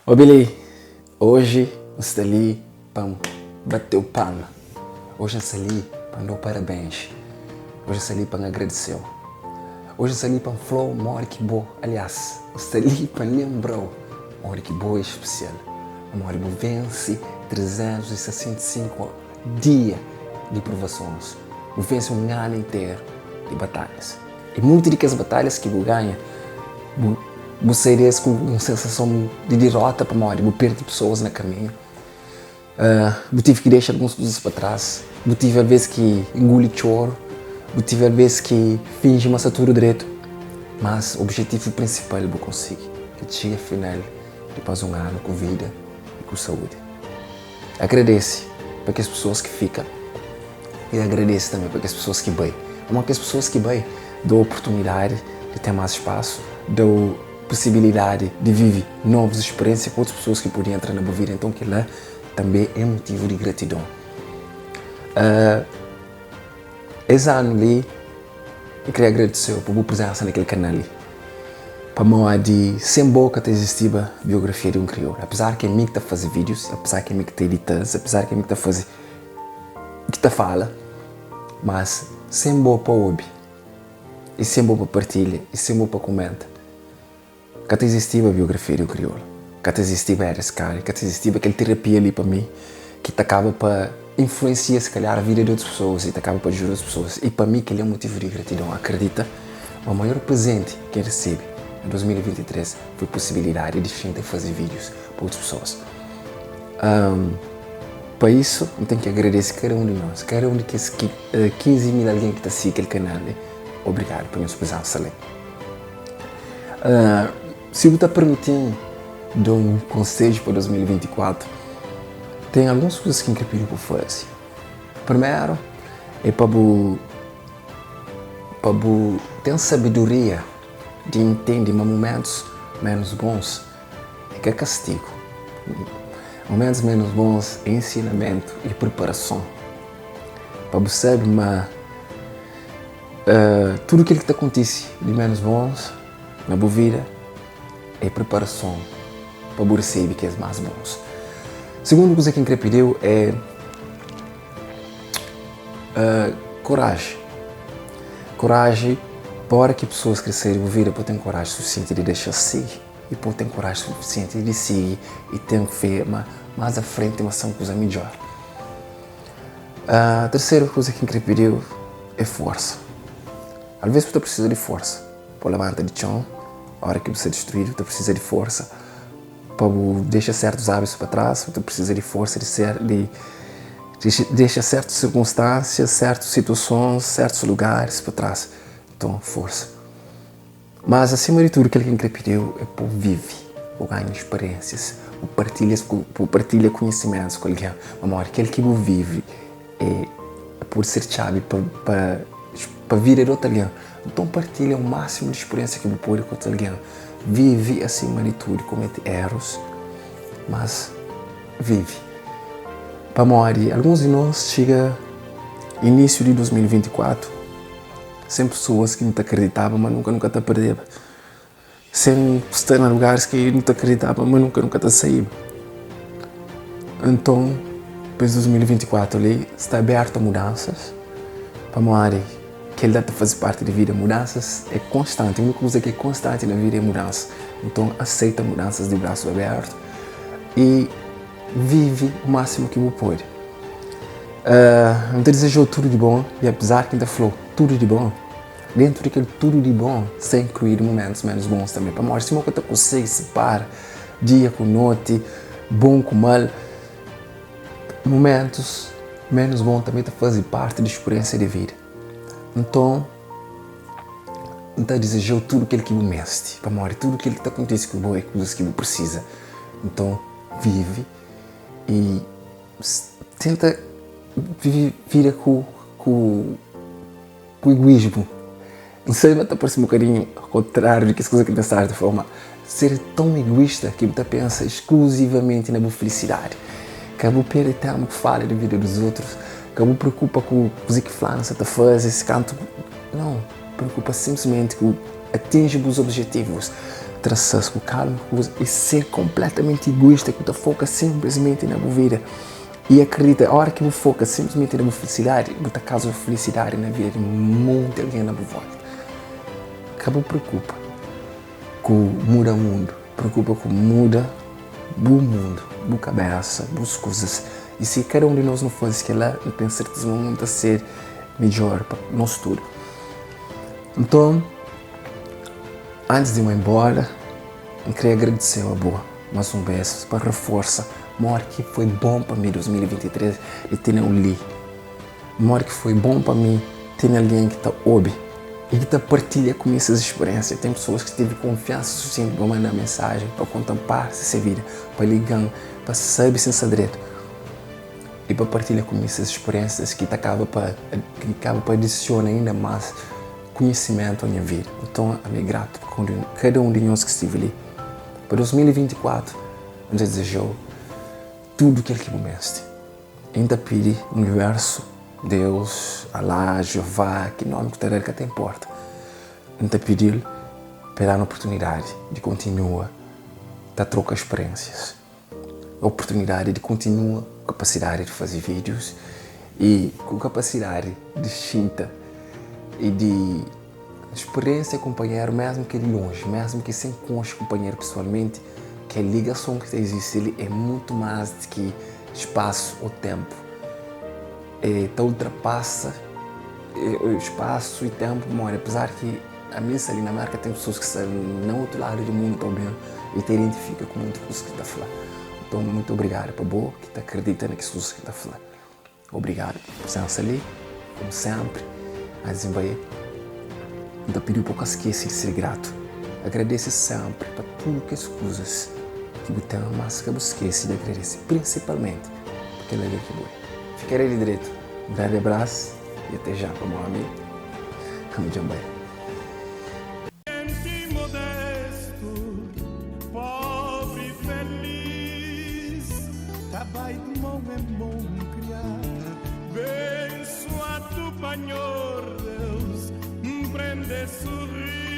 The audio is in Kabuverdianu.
Obi li, oji N sta li pa N bate-u palma Oji N sta li pa N da-u parabéns Oji N sta li pa N agradese-u Oji N sta li pa N fla-u modi ki bo Aliás, N sta li pa N lenbra-u modi ki bo é spesial Pamodi bu vense 365 dia di provasons Bu vense un anu interu di batalhas I monti di kes batalhas ki bu ganha, bu bu sai di es ku un sensason di diróta pamodi bu perde pesoas na kaminhu, bu tive ki dexa alguns kuzas pa tras, bu tive alvês ki inguli txoru, bu tive alvês ki finji ma sta tudu dretu. Mas objetivu prinsipal bu konsigi, ki txiga final dipôs un anu ku vida i ku saúdi. Agradese pa kes pesoas ki fika i agradese tanbe pa kes pesoas ki bai. Pamodi kes pesoas ki bai da-u oportunidadi di ten más spasu, da-u posibilidadi di vive novus spiriénsia ku otus pesoas ki pode entra na bu vida. Nton kel-la tanbe é motivu di gratidon. Es anu li, N kre agradise-u pa bu prizensa na kel kanal li, pamodi sen bo ka ta izistiba Biografia di un Kriolu. Apezar ki é mi ki ta faze vídius, apezar ki é mi ki ta edita-s, apezar ki é mi ki ta faze, ki ta fala, mas sen bo pa obi, i sen bo pa partilha, i sen bo pa kumenta, Ka ta izistiba biografia di un kriolu, ka ta izistiba Eres Kari, ka ta izistiba kel terapia li pa mi ki ta kaba pa influensia si kalhar vida di otus pesoas i ta kaba pa ajuda otus pesoas. I pa mi kel-li é un motivu di gratidon. Akredita ma maior prezenti ki N resebe na 2023 foi posibilidadi di xinta i faze vídius pa otus pesoas. Pa isu N ten ki agradese kada un di nhos, kada un di kes 15 mil algen ki ta sigi kel kanal li. Obrigadu pa nhos prezénsa li. Si bu ta permiti-m da un konsedju pa 2024, ten alguns kuzas ki N kre pidi bu faze. Primeru é pa bu pa bu ten sabedoria di intende ma mumentus ménus bons é ka kastigu. Mumentus ménus bons é ensinamentu i priparason pa bu sabe ma Tudu kel ki ta kontise di ménus bons na bu vida é priparason pa bu resebe kes más bons. Sugundu kuza ki N krê pidi-u é koraji. Koraji pa óra ki pesoas krê sai di bu vida pa bu ten koraji sufisienti di dexa-s sigi i pa bu ten koraji sufisienti di sigi i ten fé ma más a frenti ma sta un kuza midjór. Terseru kuza ki N krê pidi-u é forsa. Alvês bu ta prisiza di forsa pa bu labanta di txon óras ki bu sta distruídu. Bu ta prisiza di forsa pa bu dexa sértus ábitus pa tras. Bu ta prisiza di forsa di ser di dexa sértus sirkunstánsia, sértus situasons, sértus lugaris pa tras. Nton, forsa. Mas asima di tudu kel ki N kre pidi-u é pa bu vive, pa bu ganha speriensias, pa bu partilha pa bu partilha kunhisimentus ku algen, pamodi kel ki bu vive é pode ser txabi pa pa pa vida di otu algen. Nton partilha o másimu di speriensia ki bu pode ku otu algen. Vive asima di tudu, komete erus, mas vive. Pamodi alguns di nos txiga inísiu di 2024, Sen pesoas ki nu ta kriditaba ma nunka nu ka ta perdeba. Sen sta na lugaris ki nu ta kriditaba ma nunka nu ka ta saíba. Nton, pa es 2024 li, sta abertu a mudansas, pamodi kel la ta faze parti di vida. Mudansas é konstanti, úniku kuza ki é konstanti na vida é mudansa. Nton, aseita mudansas di brasu abertu i vive o másimu ki bu pode. N ta dizeja-u tudu di bon i apezar ki N ta fla-u tudu di bon, dentu di kel tudu di bon sta inkluídu mumentus ménus bons tanbê. Pamodi sima ku ta konsigi sipara dia ku noti, bon ku mal, mumentus ménus bon tanbê ta faze parti di spiriénsia di vida. Nton, N ta dizeja-u tudu kel ki bu meste, pamodi tudu kel ki ta kontise ku bo é kuzas ki bu prisiza. Nton, vive i. Tenta vive vida ku ku ku egoísmu. N sabe ma ta parse un bokadinhu kontráriu di kes kuza ki N ta staba ta fla, ma ser ton egoísta ki bu ta pensa skluzivamenti na bu filisidadi. Ka bu perde ténpu ku fala di vida di otus, ka bu preokupa ku kuze ki fulanu sta ta faze, si kantu. Nau, preokupa sinplismenti ku atinji bus obijetivus. trasa-s ku kalma ku kuza i ser konpletamenti iguista ku ta foka sinplismenti na bu vida i akredita ora ki bu foka sinplismenti na bu filisidadi bu ta kauza filisidadi na vida di monti algen na bu volta. Ka bu preokupa ku muda mundu, preokupa ku muda bu mundu, bu kabesa, bus kuzas. I si kada un di nos nu faze kel-la, nu ten serteza ma mundu ta ser midjór pa nos tudu. Nton, antis di N bai nbóra, N krê agradise-u abo más un bês pa reforsa modi ki foi bon pa mi 2023 di tene-u li. Modi ki foi bon pa mi tene algen ki ta obi i ki ta partilha ku mi ses spiriénsia. Ten pesoas ki tevi kunfiansa sufisienti pa manda-m mensajen, pa konta-m parti di se vida, pa liga-m, pa sabe si N sta dretu i pa partilha ku mi ses spiriénsias ki ta kaba pa ki kaba pa adisiona inda más konhisimentu a nha vida. Nton, ami é gratu pa kada un di nhos ki stivi li. Pa 2024, N ta dizeja-u tudu kel ki bu meste. N ta pidi universu, Deus, Alá, Jeová, ki nomi ku ta da-l ka ta inporta. N ta pidi-l pa el da-nu oportunidadi di kontinua ta troka spiriénsias, oportunidadi di kontinua ku kapasidadi di faze vídius i ku kapasidadi di xinta i di spiriénsia kunpanheru mésmu ki di lonji, mésmu ki sen konxe kunpanheru pesoalmenti, kel ligason ki ta izisti li é mutu más di ki spasu ô ténpu. E ta ultrapasa spasu i ténpu pamodi apezar ki ami N sta li na Mérka ten pesoas ki sta na otu ladu di mundu ta obi-m i ta identifika ku monti kuzas ki N ta fla. Nton, mutu obrigadu pa bo ki ta kridita na kes kuzas ki N ta fla. Obrigadu pa presensa li, komu senpri. Antis di N bai, N ta pidi-u pa bu ka skese di ser gratu. Agradese senpri pa tudu kes kuzas ki bu ten, mas ka bu skese di agradese prinsipalmenti pa kel algen ki bu é. Fika rei di dretu. Un grandi abrasu i ate já pa bo ami. Ami dja N bai. Genti modestu, pobri feliz, ta bai di mon en mon kriá. Bensuadu pa Nhor Deus, N prende surri.